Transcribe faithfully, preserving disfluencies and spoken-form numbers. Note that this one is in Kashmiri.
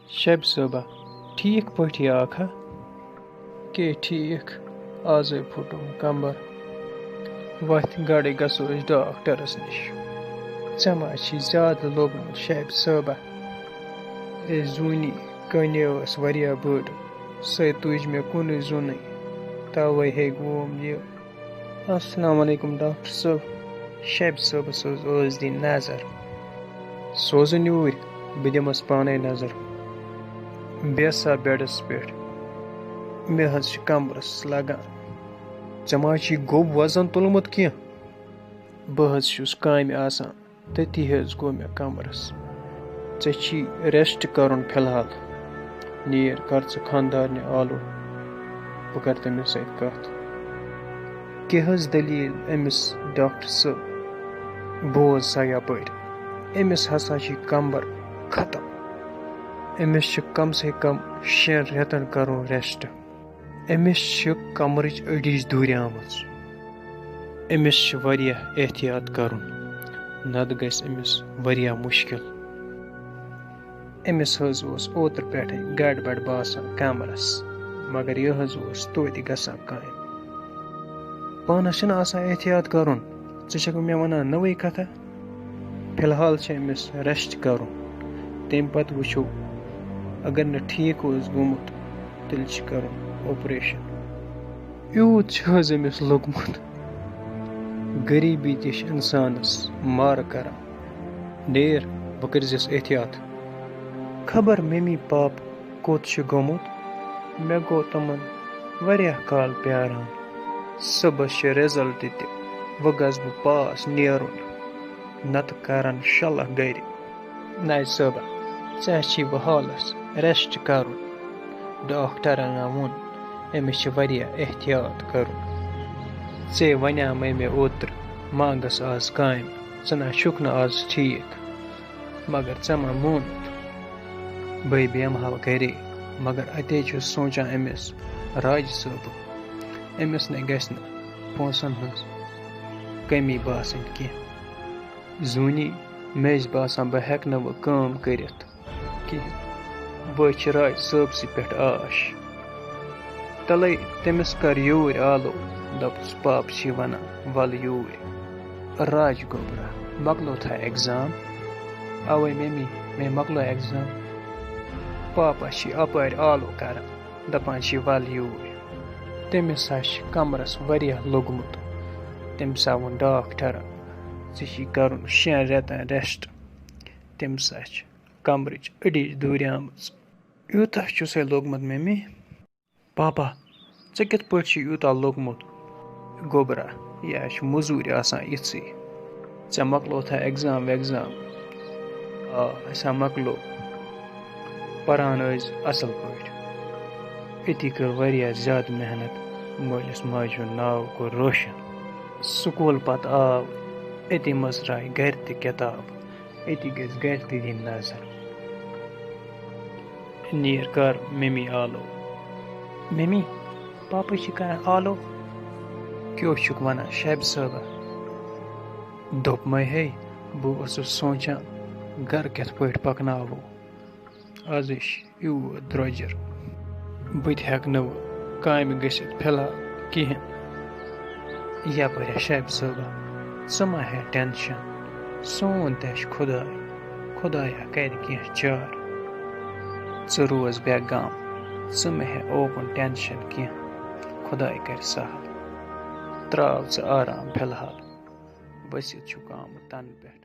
شبِ صٲبہ، ٹھیٖک پٲٹھی آکھا؟ کے ٹھیٖک، آزے پھُٹُم کمبر۔ وَتھِ گڑے گژھو أسۍ ڈاکٹرس نِش۔ ژےٚ ما چھی زیادٕ لوٚگمُت شبِ صٲبہ؟ اے زوٗنی، کٔنۍ ٲس واریاہ بٔڑ، سۄے تُج مےٚ کُنُے زوٚنٕے، توے ہے گوم یہِ۔ السلام علیکم ڈاکٹر صٲب، شبِ صٲبس حظ ٲس دِنۍ نظر۔ سوزُن یوٗرۍ، بہٕ دِمس پانے نظر۔ بیٚہہ سا بیڈس پٮ۪ٹھ، مےٚ حظ چھِ کمرس لگان۔ ژےٚ ما چھی گوٚب وزن تُلمُت کینٛہہ؟ بہٕ حظ چھُس کامہِ آسان، تٔتی حظ گوٚو مےٚ کمرس۔ ژےٚ چھی ریسٹ کرُن فی الحال۔ نیر، کر ژٕ خاندارنہِ آلو، بہٕ کرٕ تٔمِس سۭتۍ کتھ۔ کیٛاہ حظ دٔلیٖل أمِس ڈاکٹر صٲب؟ بوز سا یپٲرۍ، أمِس ہسا چھِ کمبر ختم۔ أمِس چھِ کم سے کم شٮ۪ن رٮ۪تن کرُن ریسٹ۔ أمِس چھِ کمرٕچ أڈِج دوٗریمٕژ۔ أمِس چھِ واریاہ احتیاط کرُن، نتہٕ گژھِ أمِس واریاہ مُشکل۔ أمِس حظ اوس اوترٕ پٮ۪ٹھَے گڑبڑ باسان کمرس، مگر یہِ حظ اوس توتہِ گژھان کامہِ۔ پانس چھُنہٕ آسان احتیاط کرُن، ژٕ چھکھ مےٚ ونان نٔوٕے کتھا؟ فی الحال چھِ أمِس ریسٹ کرُن، تمہِ پتہٕ وٕچھو، اگر نہٕ ٹھیٖک اوس گوٚمُت، تیٚلہِ چھِ کرُن آپریشن۔ یوٗت چھُ حظ أمِس لوٚگمُت؟ غریٖبی تہِ چھِ اِنسانَس مارٕ کران۔ نیر، وۄنۍ کٔرۍزٮ۪س احتیاط۔ خبر ممی پاپہٕ کوٚت چھُ گوٚمُت؟ مےٚ گوٚو تِمَن واریاہ کال پیاران۔ صُبحَس چھِ رِزَلٹ تہِ، وۄنۍ گژھٕ بہٕ پاس نیرُن، نَتہٕ کَرَن شلہ گَرِ۔ نَے صٲبہ، ژےٚ چھی وۄنۍ حالَس ریسٹ کَرُن۔ ڈاکٹرَن ہا ووٚن، أمِس چھِ واریاہ احتیاط کَرُن۔ ژےٚ وَنیٛامَے مےٚ اوترٕ، ما گژھ آز کامہِ، ژٕ نہ چھُکھ نہٕ آز ٹھیٖک۔ مگر ژےٚ ما مونُتھ؟ بٔے بیٚہمہٕ ہا گَرے، مگر اَتے چھُس سونٛچان أمِس راجہِ صٲبہٕ، أمِس نے گژھِ نہٕ پونٛسَن ہٕنٛز کٔمی باسٕنۍ کینٛہہ۔ زوٗنی، مےٚ ٲسۍ باسان بہٕ ہٮ۪کہٕ نہٕ وۄنۍ کٲم کٔرِتھ کِہیٖنۍ۔ بہٕ چھِ راج صٲبسٕے پٮ۪ٹھ آش۔ تَلَے تٔمِس کَر یوٗرۍ آلو، دوٚپُس، پاپہٕ چھی وَنان، وَلہٕ یوٗرۍ۔ راج گوٚبرا، مۄکلوتھا ایٚگزام؟ اَوَے ممی، مےٚ مۄکلو ایٚگزام۔ پاپا چھی اَپٲرۍ آلو کَران، دَپان چھی، وَلہٕ یوٗرۍ۔ تٔمِس ہا چھِ کَمرَس واریاہ لوٚگمُت۔ تٔمِس ہا ووٚن ڈاکٹرَن، ژےٚ چھی کَرُن شٮ۪ن رٮ۪تَن ریسٹ۔ تٔمِس ہا چھِ کمرٕچ أڈِج دوٗریمٕژ۔ یوٗتاہ چھُسے لوٚگمُت ممی۔ پاپا، ژےٚ کِتھ پٲٹھۍ چھُے یوٗتاہ لوٚگمُت؟ گوٚبرا، یہِ ہا چھِ مٔزوٗرۍ آسان یِژھٕے۔ ژےٚ مۄکلوتھا ایٚگزام ویٚگزام؟ آ، اَسہِ ہا مۄکلو۔ پَران ٲسۍ اَصٕل پٲٹھۍ۔ أتی کٔر واریاہ زیادٕ محنت۔ مٲلِس ماجہِ ہُنٛد ناو کوٚر روشن۔ سکوٗل پتہٕ آو، أتی مٔژراے گرِ تہِ کِتاب۔ أتی گژھِ گرِ تہِ دِنۍ نظر۔ نیر کر ممی آلو۔ ممی، پاپہٕ چھِ کران آلو۔ کیٛاہ چھُکھ ونان شبِ صٲبہ؟ دوٚپمَے ہے، بہٕ اوسُس سونٛچان گرٕ کِتھ پٲٹھۍ پکناوو۔ آز چھِ یوٗت درٛۄجر، بہٕ تہِ ہٮ۪کہٕ نہٕ وۄنۍ کامہِ گٔژھِتھ فی الحال کِہیٖنۍ۔ یپٲرۍ ہا شبِ صٲبہ، ژٕ ما ہےٚ ٹٮ۪نشن، سون تہِ ہا چھُ خۄداے، خۄدایا کرِ کینٛہہ چارٕ۔ ژٕ روز بے غم، ژٕ مہ ہےٚ اوکُن ٹٮ۪نشن کینٛہہ، خۄداے کرِ سہل۔ ترٛاو ژٕ آرام فی الحال، ؤسِتھ چھُکھ آمُت تَنہٕ پٮ۪ٹھ۔